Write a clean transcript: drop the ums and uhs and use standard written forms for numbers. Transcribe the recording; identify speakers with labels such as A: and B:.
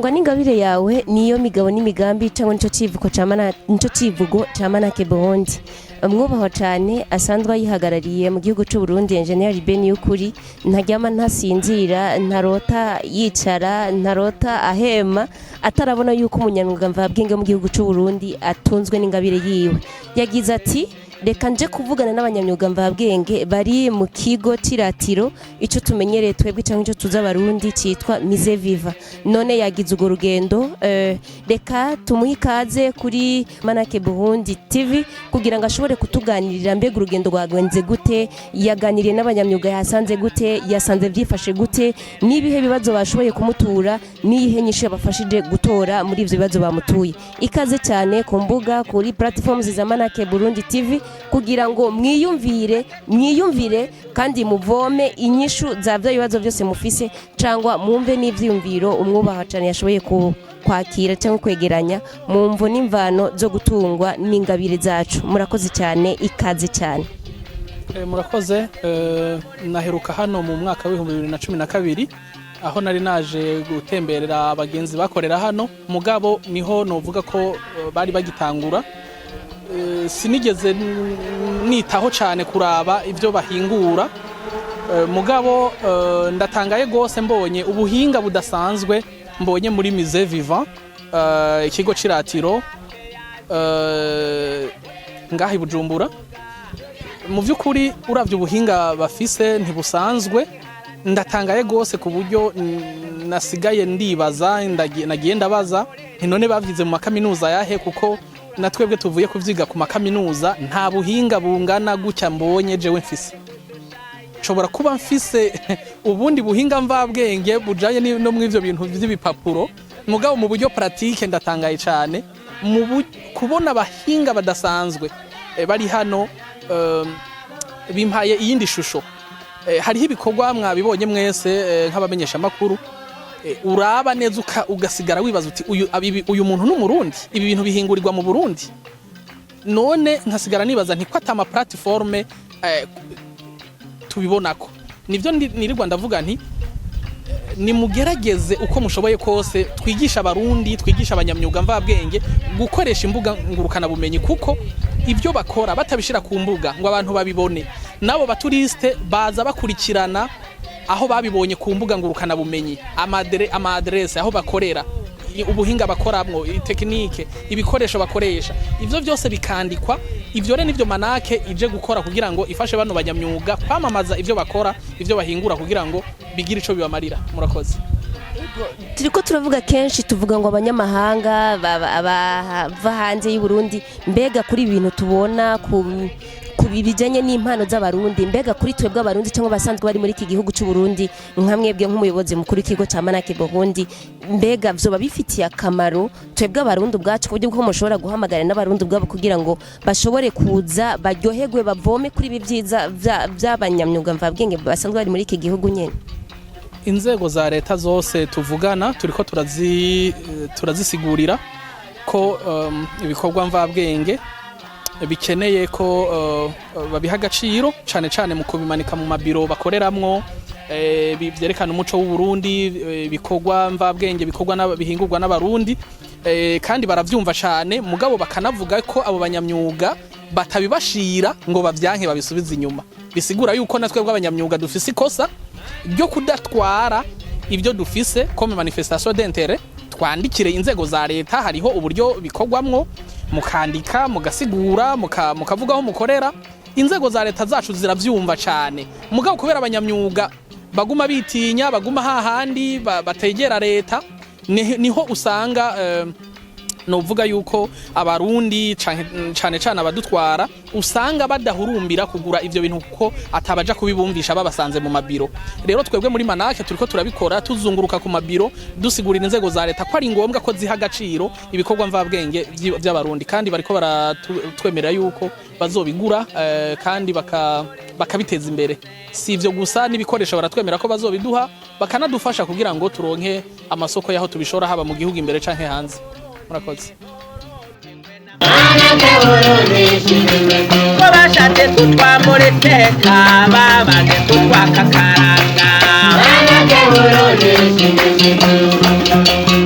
A: Tungwa n'ingabire yawe niyo migabo n'imigambi cyangwa nico civugo ca nico civugo ca Manake Burundi. Umwubahwa cane asanzwe ayihagarariye mu gihugu c'u Burundi, Engineer Ben Yukuri, ntaryama, ntasinzira, ntarota yicara, ntarota ahema atarabona yuko umunyamwuga mvabwenge mu gihugu c'u Burundi atunzwe n'ingabire yiwe. Yagize ati: "Reka nje kuvugana n'abanyamyuga mvabwenge bari mu kigo c'iratiro, ico tumenyereye twebwe cyangwa ico tuzi Abarundi citwa Musée Vivant." None yagize urwo rugendo, reka tumuhe ikaze kuri Manake Burundi TV kugira ngo ashobore kutuganirira mbega urugendo rwagenze gute, yaganiriye n'abanyamyuga yasanze gute, yasanze byifashe gute, n'ibihe bibazo bashoboye kumutura, n'iyihe nyishu yabafashije gutora muri ivyo bibazo bamutuye. Ikaze cyane ku mbuga, kuri platforms za Manake Burundi TV, kugira ngo mwiyumvire, mwiyumvire kandi muvome inyishu za bya bibazo byose mufise, cyangwa mwumve n'ivyiyumviro umwubaha cyane yashoboye kwakira cyangwa kwegeranya mu mvo n'imvano zo gutungwa n'ingabire zacu. Murakoze cyane, ikaze cyane.
B: Murakoze. Naheruka hano mu mwaka w'2012, aho nari naje gutemberera abagenzi bakorera hano, mugabo niho novuga ko bari bagitangura. Sinigeze nitaho cyane kuraba ibyo bahingura. Mugabo ndatangaye gose mbonye ubuhinga budasanzwe mbonye muri Musée Vivant, ikigo c'iratiro ngaha i Bujumbura. Mu by'ukuri, uravye ubuhinga bafise ntibusanzwe. Ndatangaye gose ku buryo nasigaye ndibaza, nagiye ndabaza nti: "None bavyize mu makaminuza yahe?" Kuko na twebwe tuvuye kuvyiga ku makaminuza, nta buhinga bungana gutya mbonye. Jewe mfise, nshobora kuba mfise ubundi buhinga mvabwenge bujanye no mw'ivyo bintu vy'ibipapuro, mugabo mu buryo pratique ndatangaye cane mu kubona abahinga badasanzwe bari hano. Bimpaye iyindi shusho. Hariho ibikorwa mwabibonye mwese nk'abamenyesha makuru, uraba neza ugasigara wibaza uti: "Uyu uyu muntu n'Umurundi? Ibi bintu bihingurirwa mu Burundi?" None nkasigara nibaza nti ko atama plateforme tubibonako. Nivyo nirirwa ndavuga nti: "Nimugerageze uko mushoboye kose twigisha Abarundi, twigisha abanyamyuga mvabwenge gukoresha imbuga ngurukana bumenyi, kuko ibyo bakora batabishira ku mbuga ngo abantu babibone, nabo ba touristes baza bakurikirana aho babibonye ku mbuga ngurukana bumenyi, ama adresse aho bakorera, ubuhinga bakoramwo, technique, ibikoresho bakoresha, ivyo byose bikandikwa." Ivyo rero nivyo Manake ije gukora kugira ngo ifashe bano banyamyuga kwamamaza ivyo bakora, ivyo bahingura, kugira ngo bigire ico bibamarira. Murakoze.
A: Turiko turavuga kenshi, tuvuga ngo abanyamahanga bava hanze y'u Burundi. Mbega kuri ibintu tubona ku bijanye n'impano z'Abarundi, mbega kuri twebwe Abarundi cyangwa basanzwe bari muri iki gihugu cy'u Burundi, nka mwebwe nk'umuyobozi mukuru w'ikigo ca Manake Burundi, mbega vyoba bifitiye akamaro twebwe Abarundi ubwacu, ku buryo bwo mushobora guhamagara n'Abarundi ubwabo kugira ngo bashobore kuza baryoherwe, bavome kuri ibi vyiza vy'abanyamyuga mvabwenge basanzwe bari muri iki gihugu nyene?
B: Inzego za leta zose tuvugana, turiko turazisigurira ko ibikorwa mvabwenge bikeneye ko babiha agaciro, cane cane mu kubimanika mu mabiro bakoreramwo, vyerekana umuco w'u Burundi, ibikorwa mvabwenge bikorwa bihingurwa n'Abarundi. Kandi baravyumva cane, mugabo bakanavuga ko abo banyamyuga batabibashira ngo bavyanke, babisubize inyuma. Bisigura yuko natwe bw'abanyamyuga dufise ikosa ryo kudatwara ibyo dufise comme manifestation d'intérêt. Twandikire inzego za leta, hariho uburyo bikorwamwo, mukandika, mugasigura, mukavuga aho mukorera. Inzego za leta zacu ziravyumva cane, mugabo kubera abanyamyuga baguma bitinya, baguma hahandi bategera leta, niho usanga novuga yuko Abarundi cane cane abadutwara usanga badahurumbira kugura ivyo bintu, kuko atabaja kubibumvisha babasanze mu mabiro. Rero twebwe muri Manake turiko turabikora, tuzunguruka ku mabiro, dusigurira inzego za leta ko ari ngombwa ko ziha agaciro ibikorwa mvabwenge vy'Abarundi, kandi bariko baratwemerera yuko bazobigura kandi bakabiteza imbere. Si ivyo gusa, n'ibikoresho baratwemera ko bazobiduha, bakanadufasha kugira ngo turonke amasoko y'aho tubishora, haba mu gihugu imbere canke hanze. Murakoze.
C: Ko bashatse kutwambura iteka, babanje kutwaka akaranga.